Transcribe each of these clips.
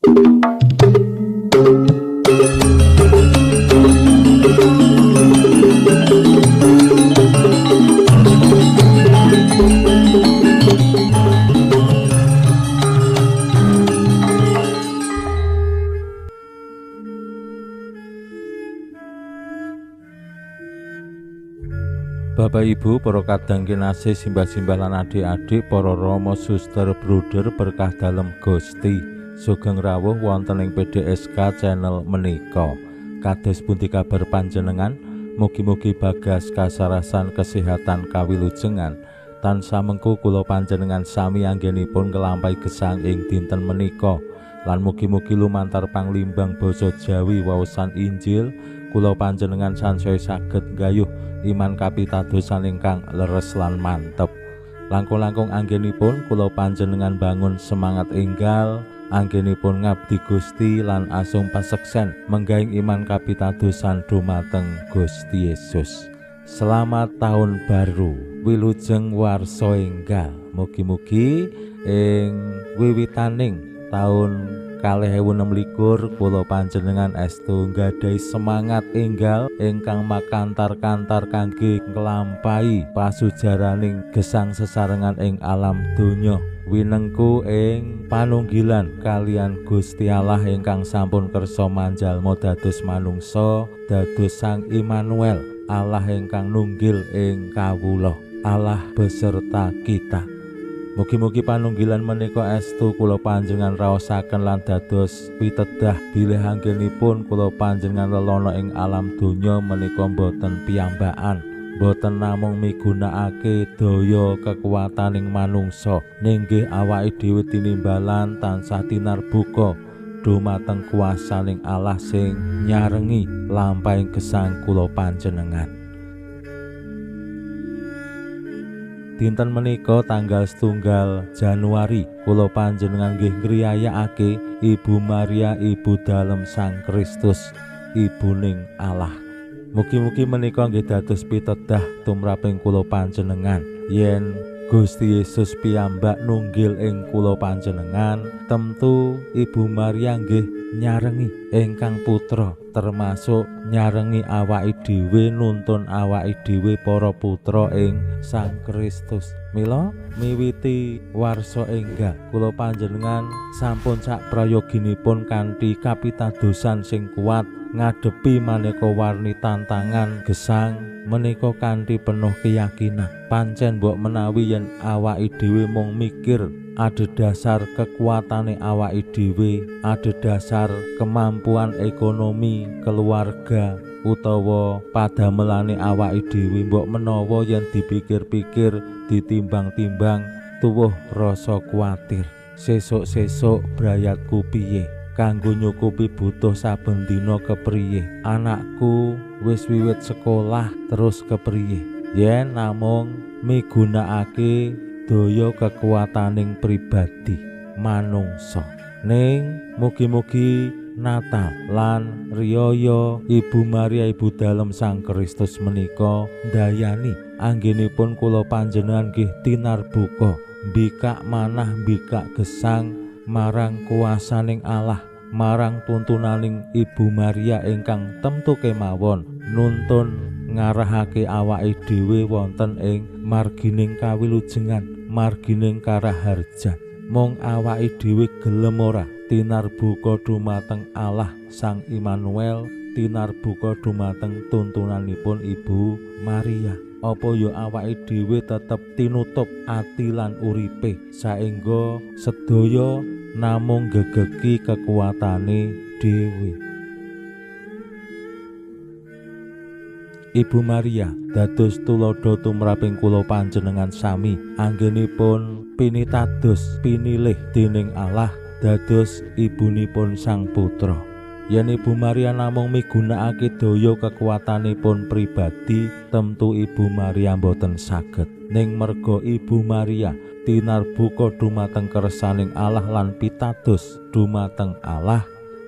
Bapak Ibu, para kadang kinasih, simbah-simbah lan adik-adik, para rama, suster, bruder berkah dalem Gusti. Sugeng rawuh wonten ing PDSK channel menika. Kados pundi kabar panjenengan? Mugi-mugi bagas kasarasan kesehatan kawilujengan. Tansah mengku kula panjenengan sami anggenipun nglampahi gesang ing dinten menika. Lan mugi-mugi lumantar panglimbang basa Jawi waosan Injil kula panjenengan sansaya saged nggayuh iman kapitadosan ingkang leres lan mantep. Langkung-langkung anggenipun kula panjenengan bangun semangat enggal, anggenipun ngabdi Gusti lan asung paseksen menggaing iman kapitadosan dumateng Gusti Yesus. Selamat tahun baru, wilujeng warsa enggal. Mugi-mugi ing wiwitaning tahun 2026 kula panjenengan estu nggadahi semangat enggal ingkang makantar-kantar kangge nglampahi pasujaraning gesang sesarengan ing alam donya. Winengku ing panunggilan kalian Gusti Allah ingkang sampun kersa manjalma dados manungsa, dados Sang Immanuel, Allah ingkang nunggil ing kawula, Allah beserta kita. Mugi-mugi panunggilan menika estu kula panjenengan raosaken lan dados pitedah bilih anggenipun kula panjenengan lelana ing alam donya menika boten piyambakan, boten namung migunakake daya kekuwataning manungsa, ninggih awake dhewe tinimbalan tansah tinarbuka dumateng kuwasaning Allah sing nyarengi lampahing gesang kula panjenengan. Dinten menika tanggal 1 Januari kula panjenengan nggih ngriyayakake Ibu Maria, Ibu Dalem Sang Kristus, Ibuning Allah. Mugi-mugi menika nggih dados pitedah tumraping kula panjenengan yen Gusti Yesus piyambak nunggil ing kula panjenengan, tentu Ibu Maria nggih nyarengi ingkang putra, termasuk nyarengi awake dhewe, nuntun awake dhewe para putra ing Sang Kristus. Mila miwiti warsa enggal kula panjenengan sampun sak prayoginipun kanthi kapitadosan sing kuat ngadepi maneka warni tantangan gesang menika kanthi penuh keyakinan. Pancen mbok menawi yen awake dhewe mung mikir adhedhasar kekuatane awake dhewe, adhedhasar kemampuan ekonomi keluarga utawa padamelane awake dhewe, mbok menawa yen dipikir-pikir, ditimbang-timbang, tuwuh rasa kuwatir. Sesuk-sesuk brayatku piye? Kanggo nyukupi butuh saben dina kepriye? Anakku wis wiwit sekolah terus kepriye? Yen namung migunakake daya kekuataning pribadi manungsa. Ning mugi-mugi Natal lan riyaya Ibu Maria Ibu Dalem Sang Kristus menika ndayani anggenipun kula panjenengan nggih tinarbuka mbikak manah mbikak gesang marang kuwasaning Allah, marang tuntunaning Ibu Maria ingkang temtu kemawon nuntun ngarahake awake dhewe wonten ing margining kawilujengan, margining karaharjan. Mung awake dhewe gelem ora tinarbuka dumateng Allah Sang Immanuel, tinarbuka dumateng tuntunanipun Ibu Maria. Apa ya awake dhewe tetep tinutup ati lan uripe saengga sedaya namung gegeki kekuatane dhewe. Ibu Maria dados tuladha tumraping kula panjenengan sami anggenipun pinitados pinilih dening Allah dados ibunipun Sang Putra. Yen Ibu Maria namung migunakake daya kekuatanipun pribadi, tentu Ibu Maria mboten saged. Ning merga Ibu Maria tinarbuka dumateng kersaning Allah lan pitados dumateng Allah,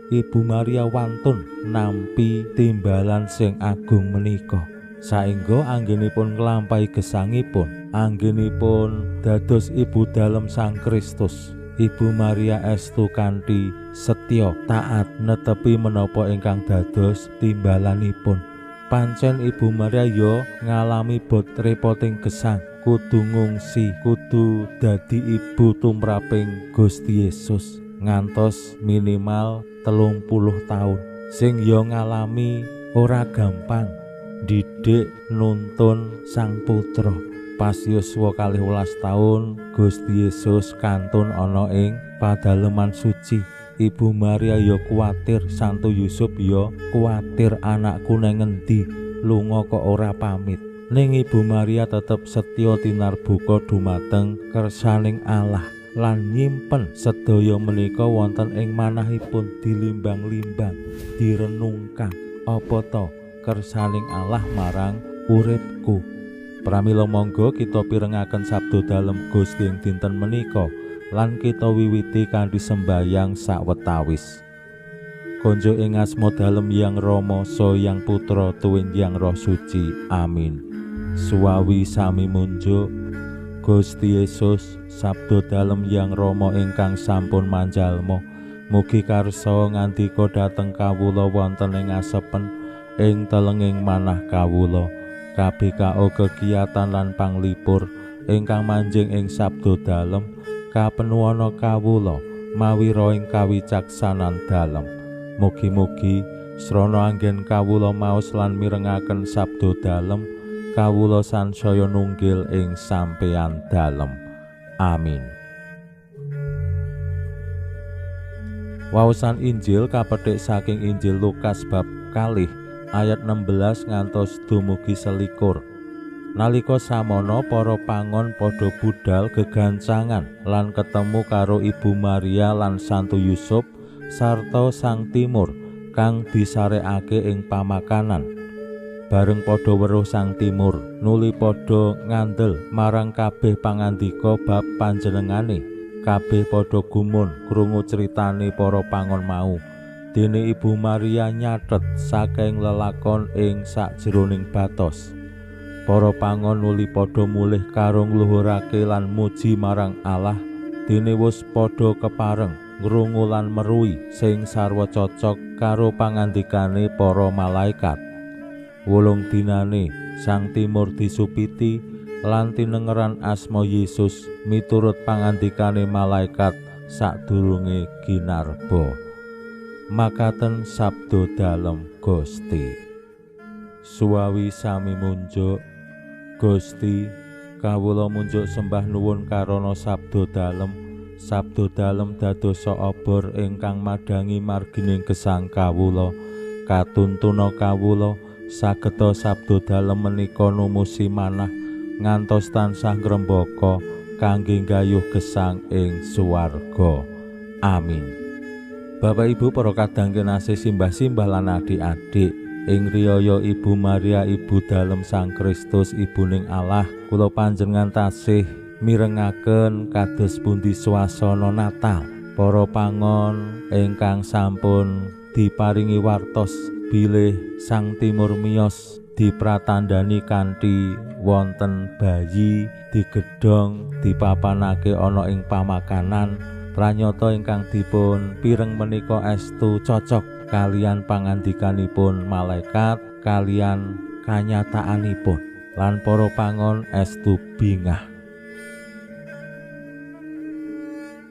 Ibu Maria wantun nampi timbalan sing agung menika. Saengga anggenipun nglampahi gesangipun, anggenipun dados ibu dalem Sang Kristus. Ibu Maria estu kanthi setya taat netepi menapa ingkang dados timbalanipun. Pancen Ibu Maria yo ngalami bot repoting gesang, kudu ngungsi, kudu dadi ibu tumraping Gusti Yesus ngantos minimal 30 taun. Sing yo ngalami ora gampang didik nuntun sang putra. Pas yuswa 12 taun Gusti Yesus kantun ana ing padaleman suci. Ibu Maria yo kuwatir, Santo Yusuf yo kuwatir, anakku nang ngendi lunga kok ora pamit. Ning Ibu Maria tetep setya tinarbuka dumateng kersaning Allah lan nyimpen sedaya menika wonten ing manahipun, dilimbang-limbang, direnungkan, apa to kersaning Allah marang uripku. Pramila monggo kita pirengaken sabda dalem Gusti ing dinten menika lan kita wiwiti kanthi sembayang sawetawis. Konjo ing asma dalem Yang Rama, Saha Yang Putra, tuwin Yang Roh Suci. Amin. Suwawi sami munjuk Gusti Yesus, sabda dalem Yang Rama ingkang sampun manjalma, mugi karsa ngandika dhateng kawula wonten ing asepen ing telenging manah kawula. KBKO kegiatan lan panglipur ingkang manjing ing sabda dalem kapenuwana kawula mawi roing kawicaksanan dalem. Mugi-mugi srana anggen kawula maos lan mirengaken sabda dalem, kawula sansaya nunggil ing sampeyan dalem. Amin. Waosan Injil kapethik saking Injil Lukas bab 2 ayat 16 ngantos dumugi 21. Nalika samono para pangon padha budal gegancangan lan ketemu karo Ibu Maria lan Santo Yusuf sarta Sang Timur kang disarekake ing pamakanan. Bareng padha weruh Sang Timur, nuli padha ngandel marang kabeh pangandika bab panjenengane. Kabeh padha gumun krungu critane para pangon mau. Dene Ibu Maria nyatet saking lelakon ing sakjroning batos. Para pangon nuli padha mulih karo ngluhurake lan muji marang Allah. Dene wis padha kepareng ngrungu lan meruhi sing sarwa cocok karo pangandikane para malaikat. 8 dinane Sang Timur disupiti lan tinengeran asma Yesus miturut pangandikane malaikat sadurunge ginarba. Makaten sabda dalem Gusti. Suwawi sami munjuk Gusti, kawula munjuk sembah nuwun karana sabda dalem. Sabda dalem dadosa obor ingkang madhangi margining gesang kawula. Katuntuna kawula sageta sabda dalem menika numusi manah ngantos tansah ngrembaka kangge nggayuh gesang ing swarga. Amin. Bapak Ibu para kadang kinasih, simbah-simbah lan adik-adik, ing riyaya Ibu Maria Ibu dalem Sang Kristus Ibuning Allah, kula panjenengan tasih mirengaken kados pundi swasana Natal. Para pangon ingkang sampun diparingi wartos bilih Sang Timur miyos dipratandani kanthi wonten bayi digedhong dipapanake ana ing pamakanan. Pranyata ingkang dipun pireng menika estu cocok kalian pangandikanipun malaikat kalian kanyataanipun lan para pangon estu bingah.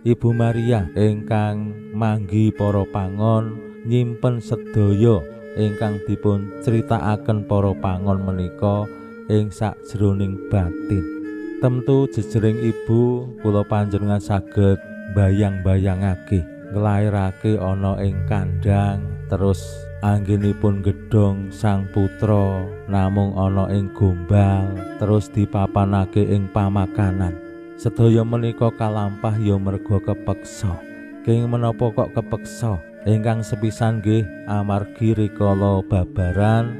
Ibu Maria ingkang manggi para pangon nyimpen sedaya ingkang dipun critakaken para pangon menika ing sakjroning batin. Tentu jejering ibu kula panjenengan saged bayang-bayangake nglairake ana ing kandang, terus anggenipun gedhong sang putra namung ana ing gombal, terus dipapanake ing pamakanan. Sedaya menika kalampah ya merga kepeksa. Kenging menapa kok kepeksa? Ingkang sepisan nggih amargi rikala babaran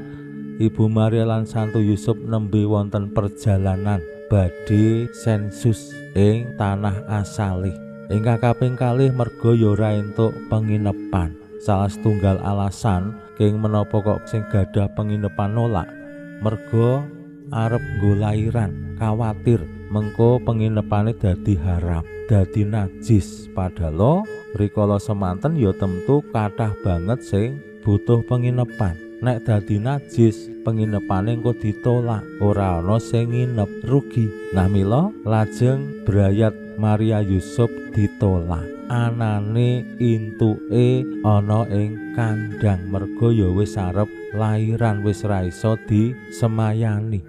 Ibu Maria lan Santo Yusuf nembe wonten perjalanan badhe sensus ing tanah asale. Ingkang kaping kalih merga ya ora entuk penginepan. Salah setunggal alasan keng menapa kok sing gadah penginepan nolak, merga arep nggo lairan, kawatir Mengko penginepane dadi haram, dadi najis. Padahal rikala semanten ya tentu kathah banget sing butuh penginepan. Nek dadi najis, penginepane engko ditolak, ora ana sing nginep, rugi. Nah mila lajeng brayat Maria Yusuf ditolak. Anane intuke ana ing kandang merga ya wis arep lairan, wis ra iso disemayani.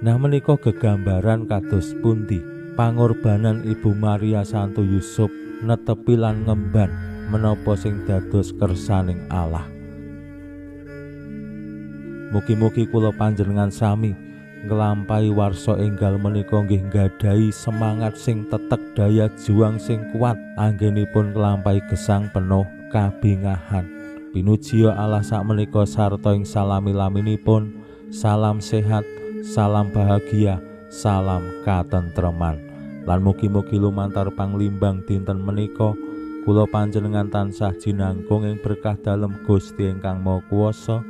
Nah menika gegambaran kados pundi pangorbanan Ibu Maria Santo Yusuf netepi lan ngemban menapa sing dados kersaning Allah. Mugi-mugi kula panjenengan sami nglampahi warsa enggal menika nggih nggadahi semangat sing tetek, daya juang sing kuat anggenipun nglampahi gesang penuh kabingahan. Pinuji Allah sakmenika sarta ing salami-laminipun. Salam sehat, salam bahagia, salam katentreman. Lan mugi-mugi lumantar panglimbang dinten menika kula panjenengan tansah jinangkung ing berkah dalem Gusti ingkang Maha Kuwasa,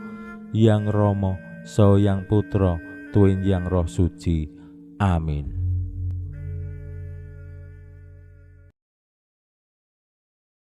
Yang Rama, Saha Yang Putra, tuwin Yang Roh Suci. Amin.